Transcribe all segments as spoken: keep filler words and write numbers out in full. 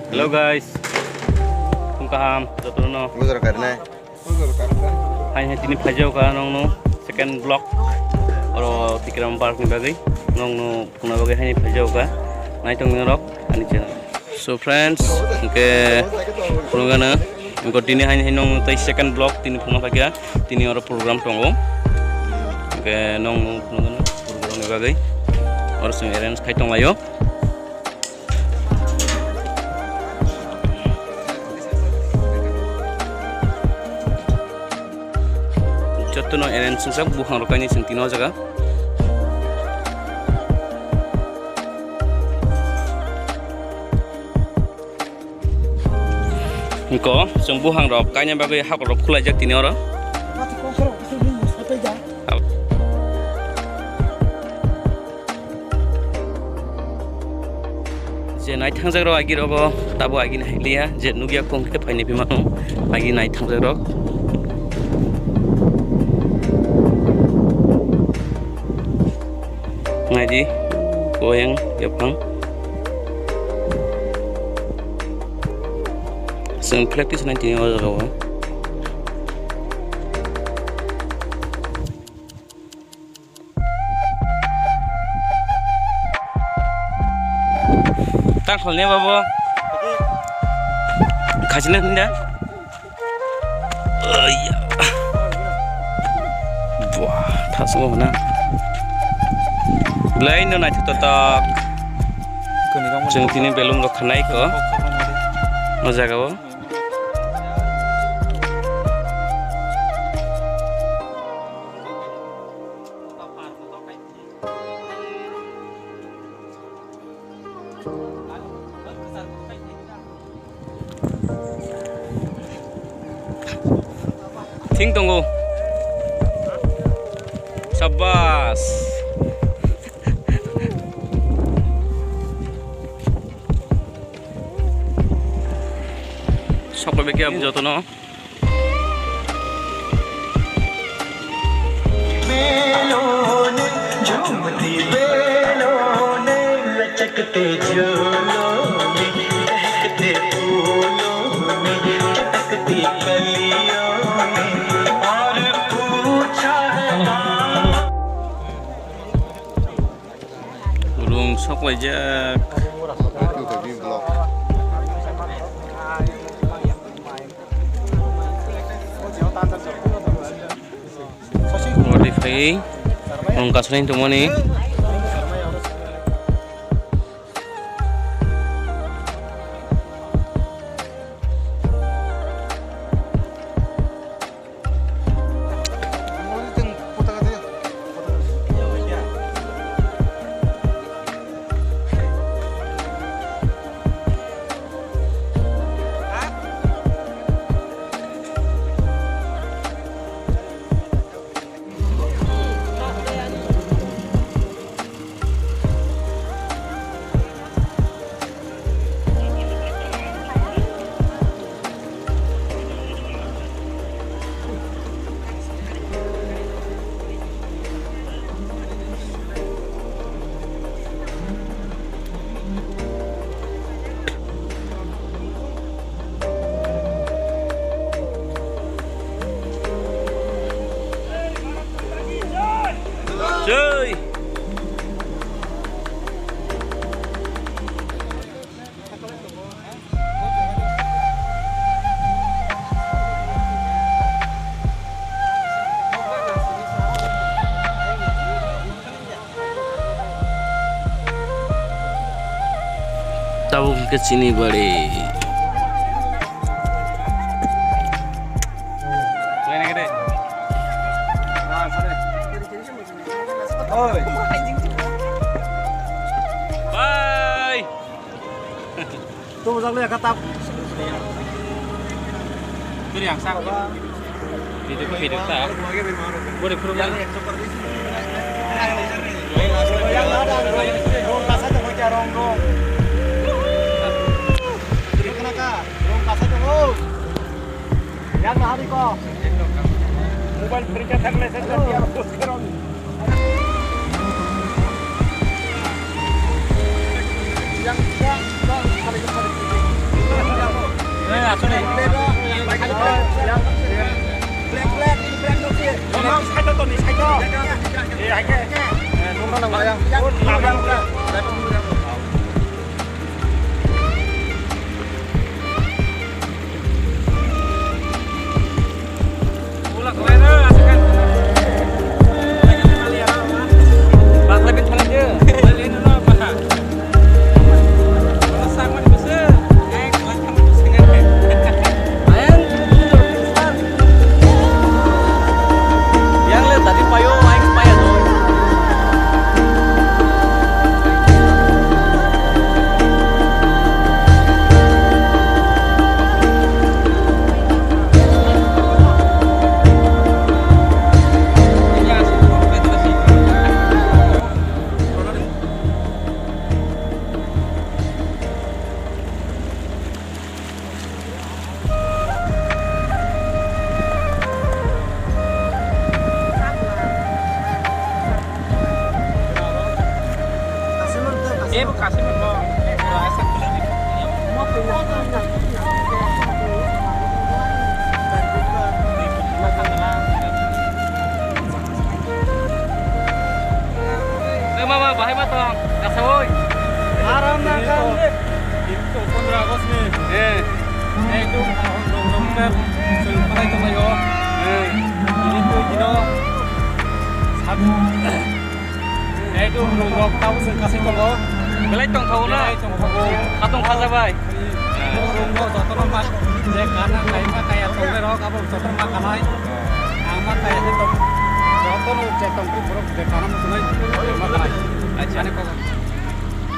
Hello guys, phung kaham jotono. Bujor karnai. Hai hai tini phaijao ka nongno second vlog. Oro Tikram Park ni bagwi nongno phungna bagwi hai phaijao ka. Naitong norok ani channel. So friends, hingke phunugana, hingke tini hai hai nongno tei second vlog tini phungna phaikha. Tini oro program tongo. Hingke nongno phunugana program ni bagwi. Oro chwng arrange khai tonglaio. Jotono arrange swngjak buphang rok kainwi chwng tino o jaga. Hingko chwng buphang rok kaina bagwi hakor rok khulaijak tini oro. Je nai thangjak rok agi rogo tabo agi nai liya je nugya kong khe phaini bimano agi nai thangjak rok. Naidi koyang yaphang. Chwng practice nai tini o jaga o. Tang kholni babo. Khajina hinda. Aiya. Buah, thasmo hona. Belai no naithotok. Chwng tini belum rok khanai ko. O jaga o. Thing tongo. Sabas. Sokoi beke jotono. बेलों ने झूमती बेलों ने लचकते झूलों में टहकते फूलों में चटकती कलियों में और पूछा है नाम। Rung sok laijak. Modify rung kasani tongmani. Jai. Tabuk hwnkhe chini bari. Bye. Tunggu dulu ya, kata. Itu yang sak. Video ko video ta. Boleh kurang. Yang ada, rong kasa tu macam rong, rong. Kenapa? Rong kasa tu, oh. Yang hari ko. Mobile free ka thakle se. Yang, yang, yang, kali, kali. Mama, bahai ma tong, kasawoi. Aram na kan. Ini tuh, pondro Agust nih. Eh. Eh, itu, dong, dong, kan. Sing, pakai tuh, ayo. Eh. Ini tuh, you know, sab-, eh, itu, dong, dong, tahu sing kasih tong, oh. Belai tong, tahu na? Belai tong, tahu. Atong, kaja bai. Borok jotono ma je kana kaiba kaya tongnairok abo jotono ma kanai. Ang ma kaya se tong, jotono je tongkhe borok je kana muchunai ma kanai. Acha. Ani kok.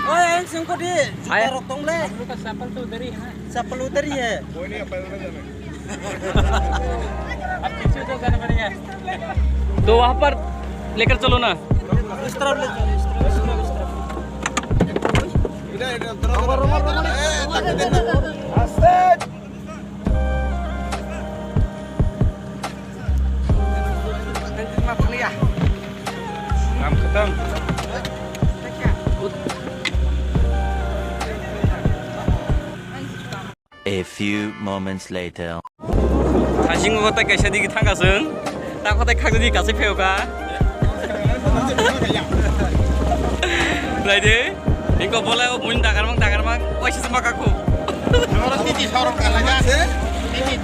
Oi, ang sengkodi, juta rok tongle. Aap logo ka chappal to udhar hi hai na? Chappal udhar hi hai. Aap piche udhar jana padega. To wahan par lekar chalo na. Is taraf le chalo, is taraf, is taraf, is taraf. Ram khatam. A few moments later. Thasing o tai kaisa digi thangkha chwng. Ta khotai khakdi kasai pheo ka. Naidi. Iko bola o buin dagar mang dagar mang. Waisa sema kaku.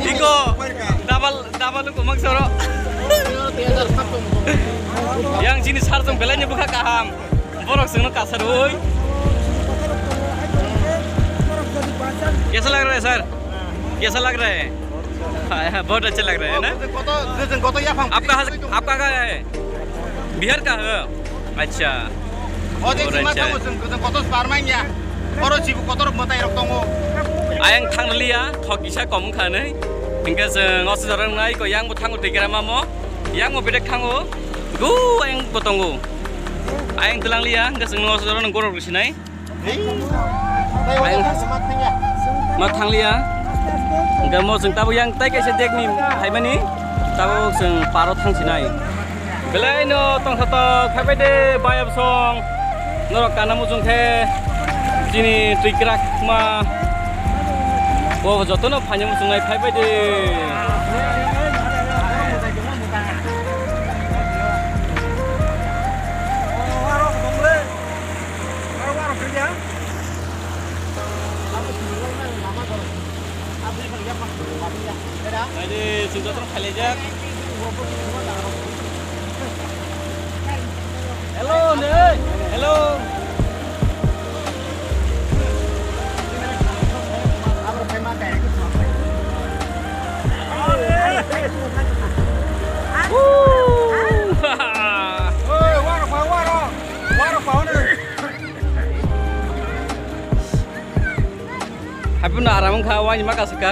Iko double double ko mang soro. Yang sini sar chwng belai ni bwkha kaham. Borok chwngno kasarwi. कैसा लग रहा है सर? कैसा लग रहा है? हाँ, बहुत अच्छा लग रहा है ना? Koto, koto yapang. आपका हस-, आपका कहाँ है? बिहार का है? अच्छा। O je sima thango chwng koto sparmanya. Oro jibu kotor mwtai rok tongo. Ayang thanglia, thok kisa kom khanai. Hingke chwng osi jorang nai ko yang bo thango tikira mamo. Yang bo bedek thango. Go ayang bo tongo. Ayang twlang liya, hingke chwng no soro nang gorok rw sinai. Ayang ma thang liya. Hingke mo chwng tabuk yang tai kaisa dek ni phaimani, tabuk chwng paro thang sinai. Belai no tong tha tok phai bai de bayap song. Norok kana muchung khe chini twi kwrak ma. Bo joto no phaina muchung nai phai bai de. Naidi, chwng joto no khailaijak. Hello, nei. Hello. Woo! Happy no aram wngkha, waini ma kasaka.